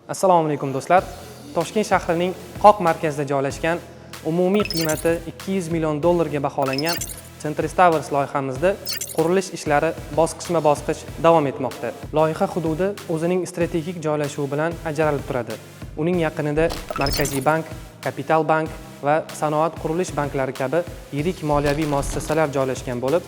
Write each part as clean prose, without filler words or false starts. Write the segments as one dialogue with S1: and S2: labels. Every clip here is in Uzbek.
S1: Assalomu alaykum do'stlar. Toshkent shahrining qoq markazida joylashgan, umumiy qiymati 200 million dollarga baholangan Centris Towers loyihamizda qurilish ishlari bosqichma-bosqich davom etmoqda. Loyiha hududi o'zining strategik joylashuvi bilan ajralib turadi. Uning yaqinida Markaziy bank, Kapital bank va Sanoat qurilish banklari kabi yirik moliyaviy muassasalar joylashgan bo'lib,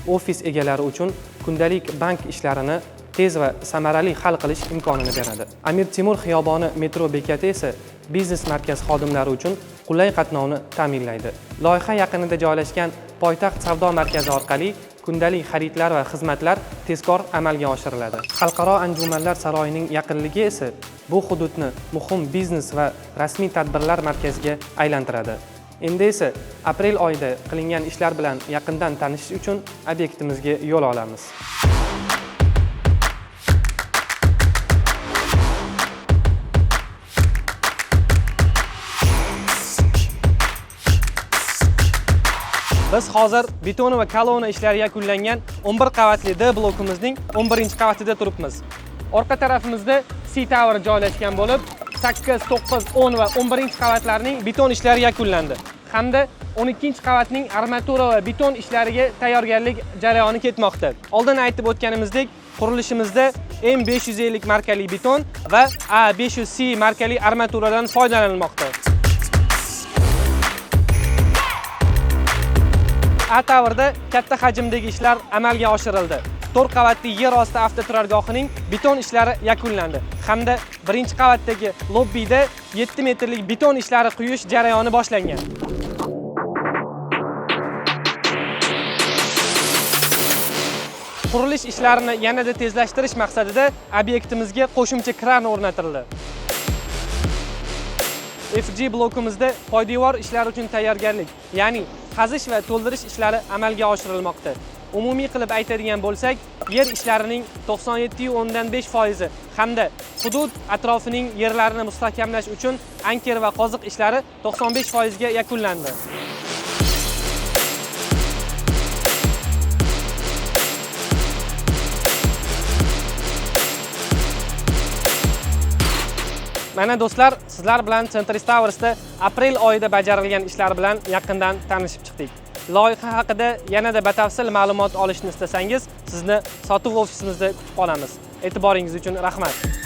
S1: ofis egalari uchun kundalik bank ishlarini tez va samarali hal qilish imkonini beradi. Amir Temur xiyoboni metro bekati esa biznes markaz xodimlari uchun qulay qatnovni ta'minlaydi. Loyiha yaqinida joylashgan poytaxt savdo markazi orqali kundalik xaridlar va xizmatlar tezkor amalga oshiriladi. Xalqaro anjumanlar saroyining yaqinligi esa bu hududni muhim biznes va rasmiy tadbirlar markaziga aylantiradi. Endi esa aprel oyida qilingan ishlar bilan yaqindan tanishish uchun obyektimizga yo'l olamiz. Biz hozir beton va kolonna ishlari yakunlangan 11 qavatli D blokimizning 11-qavatida turibmiz. Orqa tarafimizda C Tower joylashgan bo'lib, 8, 9, 10 va 11-qavatlarning beton ishlari yakunlandi. Hamda 12-qavatning armatura va beton ishlariga tayyorgarlik jarayoni ketmoqda. Oldin aytib o'tganimizdek, qurilishimizda M550 markali beton va A500C markali armaturadan foydalanilmoqda. A Towerda katta hajmdagi ishlar amalga oshirildi. 4 qavatli yer osti avtoturargohining beton ishlari yakunlandi hamda 1-qavatdagi lobbida 7 metrlik beton ishlari quyish jarayoni boshlangan. Qurilish ishlarini yanada tezlashtirish maqsadida obyektimizga qo'shimcha kran o'rnatildi. FG blokimizda poydevor ishlari uchun tayyorgarlik, ya'ni qazish va to'ldirish ishlari amalga oshirilmoqda. Umumiy qilib aytadigan bo'lsak, yer ishlarining 97.5% hamda hudud atrofining yerlarini mustahkamlash uchun anker va qoziq ishlari 95% ga yakunlandi. Mana do'stlar, sizlar bilan Centris Towersda aprel oyida bajarilgan ishlar bilan yaqindan tanishib chiqdik. Loyiha haqida yanada batafsil ma'lumot olishni istasangiz, sizni sotuv ofisimizda kutib qolamiz. E'tiboringiz uchun rahmat.